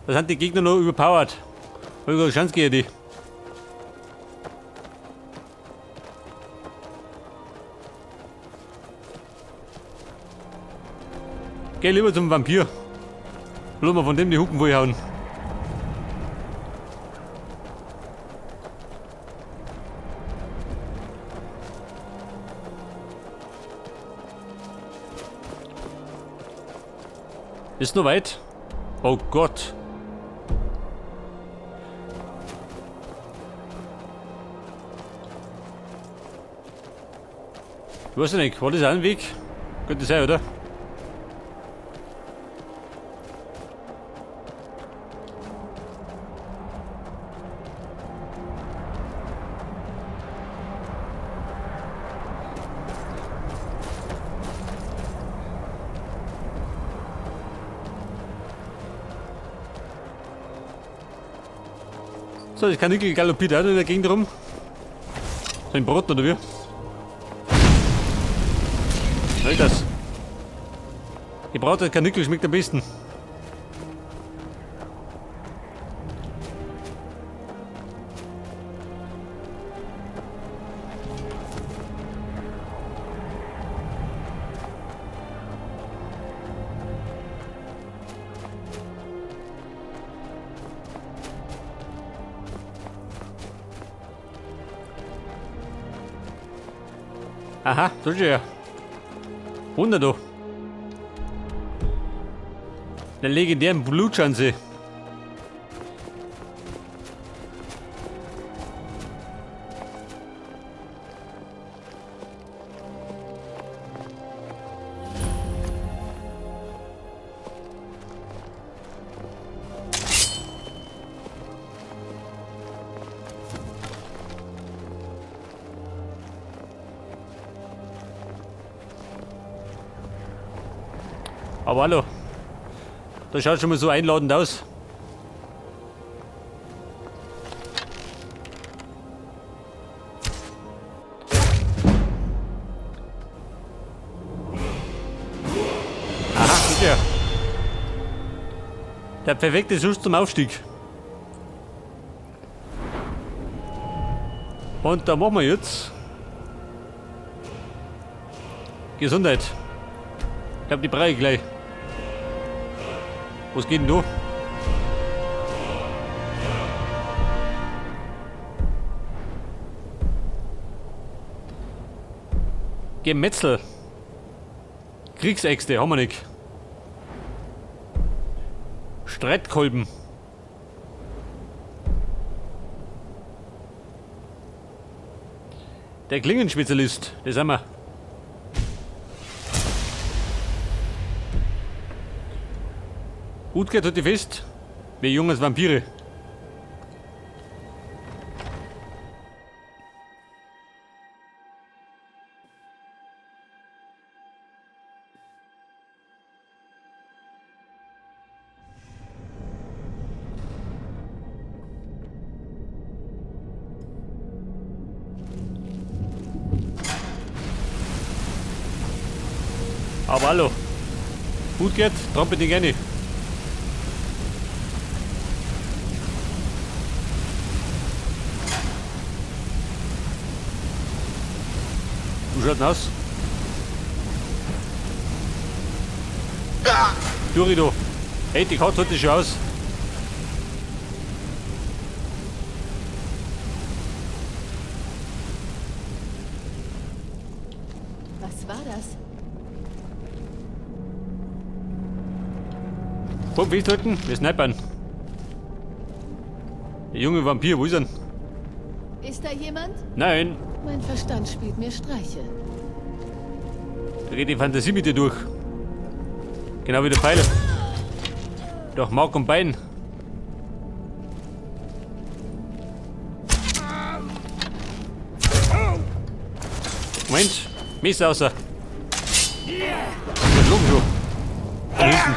Da sind die Gegner noch überpowered. Hab ich keine Chance gegen die. Geh lieber zum Vampir. Lass mal von dem die Hucken vollhauen. Ist noch weit? Oh Gott. Ich weiß nicht, war das auch ein Weg? Könnte sein, oder? So, das Kanickel galoppiert auch noch in der Gegend rum. So ein Brot oder wie? Was ist das? Gebratenes Karnickel schmeckt am besten. Aha, so ist ja. Wunder doch. Der legendären Blutschanze. Aber hallo, das schaut schon mal so einladend aus. Aha, sicher. Der perfekte Schuss zum Aufstieg. Und da machen wir jetzt Gesundheit. Ich hab die Brei gleich. Was geht denn da? Gemetzel. Kriegsäxte haben wir nicht. Streitkolben. Der Klingenspezialist, das sind wir. Gut geht heute fest, wir junges Vampire. Aber hallo. Gut geht, trompe dich gerne. Wie schaut denn aus? Duri, du. Hey, die Karte heute schon aus. Was war das? Komm, festhalten, wir snipern. Der junge Vampir, wo ist er denn? Ist da jemand? Nein. Mein Verstand spielt mir Streiche. Da geht die Fantasie mit dir durch. Genau wie der Pfeil. Doch Mark und Bein. Moment, Messer außer. Überschlagen schon. Von hinten.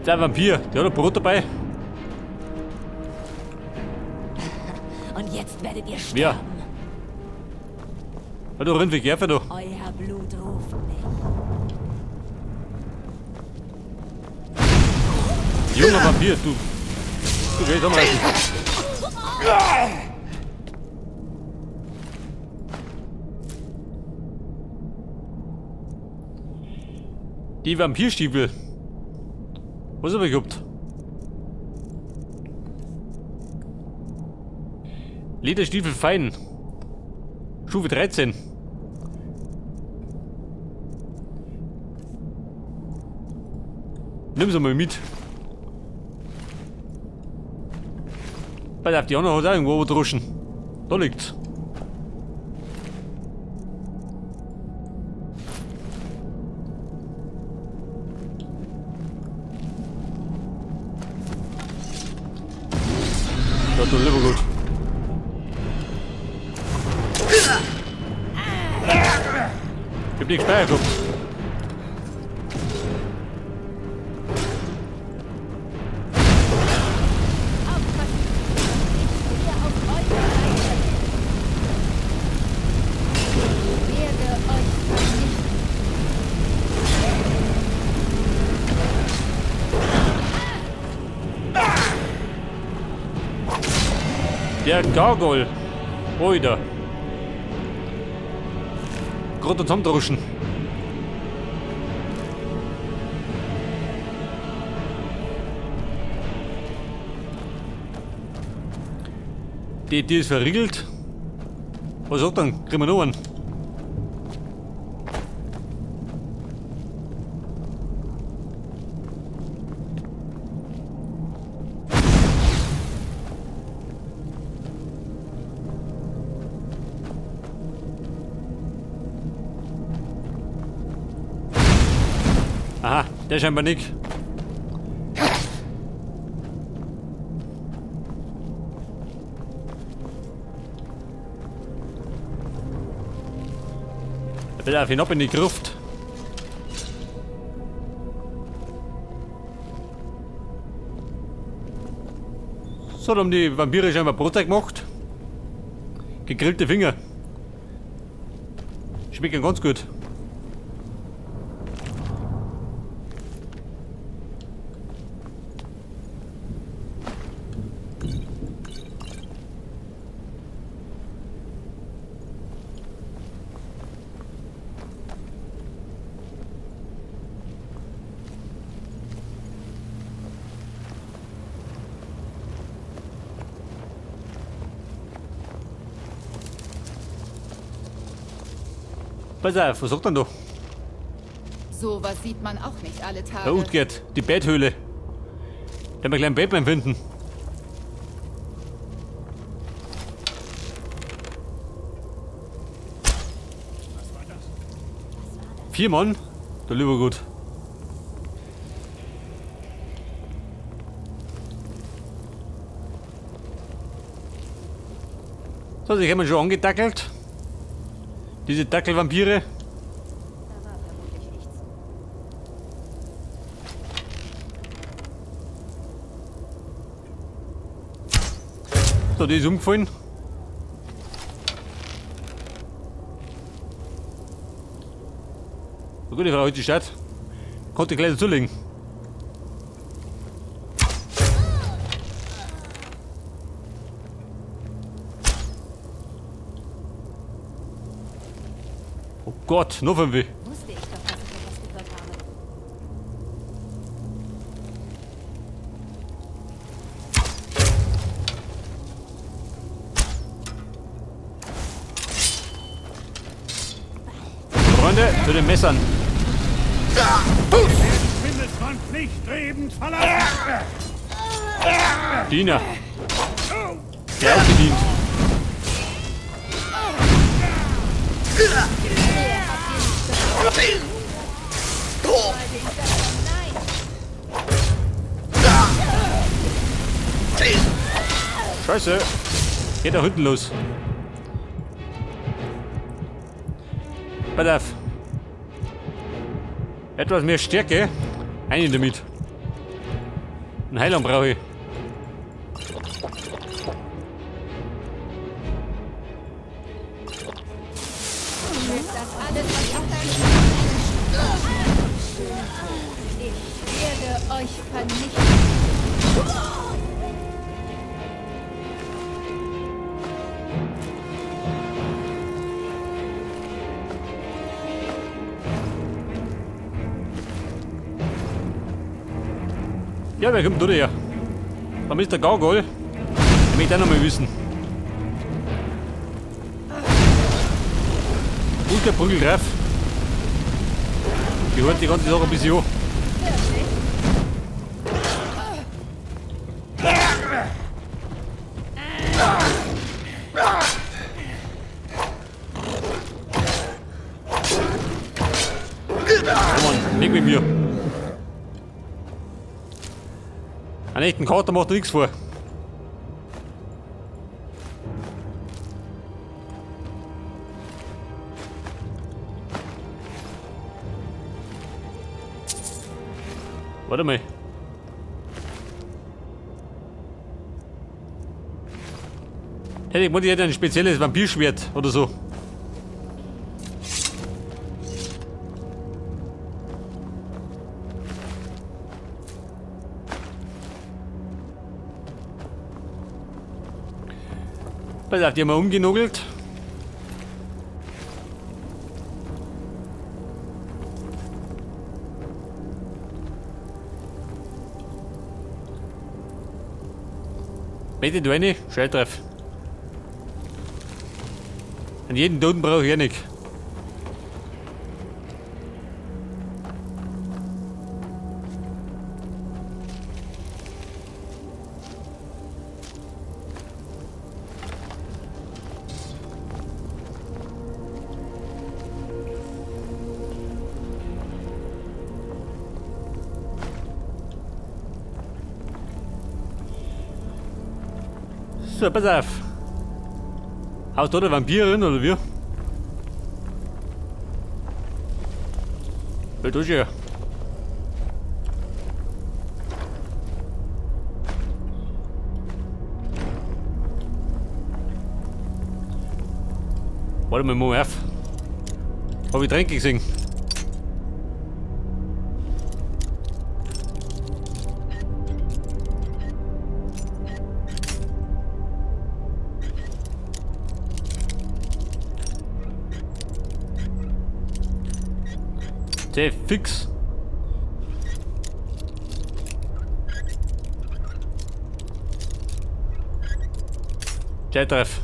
Der Vampir, der hat ein Brot dabei. Und jetzt werdet ihr Wer? sterben. Ja, da rennt wie Gerfe da. Euer Blut ruft mich. Junger Vampir, du. Du gehst auch mal. Die Vampirstiefel. Was hab ich gehabt? Lederstiefel fein. Stufe 13. Nimm sie mal mit. Pass auf, die andere hat auch irgendwo droschen. Da liegt's. Ja, du lieber gut. Ich hab die gespeichert gehabt. Aufpassen! Ich stehe auf eurer Seite. Ich werde euch vernichten. Der Gargoyle. Oida. Gerade zusammendroschen. Die Tür ist verriegelt. Was sagt dann? Kriegen wir noch einen? Aha, der scheinbar nicht. Er will auf hinab in die Gruft. So, da haben die Vampire scheinbar Brotzeit gemacht. Gegrillte Finger. Schmecken ganz gut. Pass auf, was sagt denn da? Sowas sieht man auch nicht alle Tage. Herr Utgard, die Betthöhle. Da wir gleich einen Batman finden. 4 Mann? Da lieber gut. So, sich haben wir schon angedackelt. Diese Dackelvampire. Da war vermutlich nichts. So, die ist umgefallen. Na gut, die Frau heute die Stadt. Konnte gleich dazulegen. Oh Gott, noch ein Weh. Wusste ich doch, dass ich etwas gehört habe. Freunde, zu den Messern. Diener. Der auch bedient. Scheiße. Geht da hinten los. Pass auf. Etwas mehr Stärke. Einen damit. Einen Heiler brauche ich. das alles, was ich Ich werde euch vernichten. Ja, wer kommt da her? Da ist der Gargoyle. Ich möchte auch noch mal wissen. Und der Prügelgreif. Die holt die ganze Sache ein bisschen an. Oh Mann, nicht mit mir. Einen echten Kater macht er nichts vor. Warte mal. Hätte ich hätte ein spezielles Vampirschwert oder so. Pass auf, die haben wir umgenugelt. Bitte du eine? Schalltreff. An jeden Toten brauche ich nicht. So, pass auf. Haust du da Vampirin oder wie? Will du schon? Warte mal, mal auf. Hab ich Tränke gesehen? Sehr fix. Treff.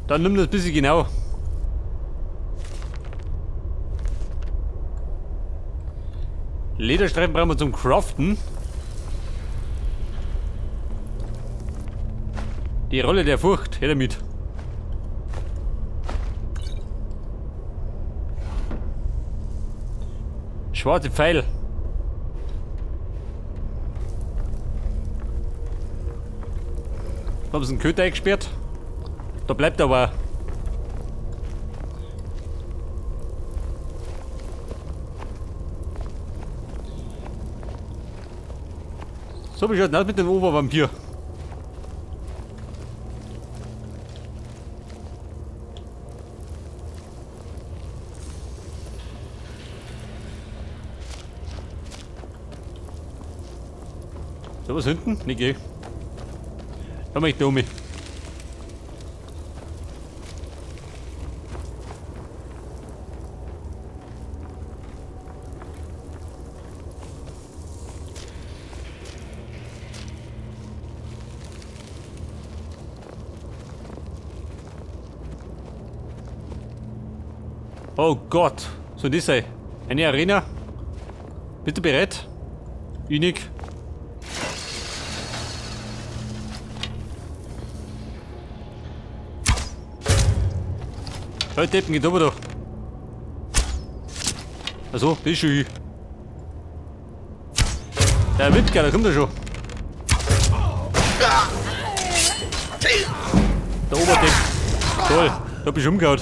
Dann nimm das bisschen genau. Lederstreifen brauchen wir zum Craften. Die Rolle der Furcht, her damit. Schwarze Pfeil. Da haben sie einen Köter eingesperrt. Da bleibt er aber. So, wie schaut denn aus mit dem Obervampir? So, was hinten? Nicht geh. Da mach ich da um. Oh Gott, so das sei. Eine Arena. Bist du bereit? Unik. Hey, Deppen geht aber da. Also, das ist schon. Der Wipker, der kommt ja schon. Der Oberdepp. Toll, da hab ich umgehauen.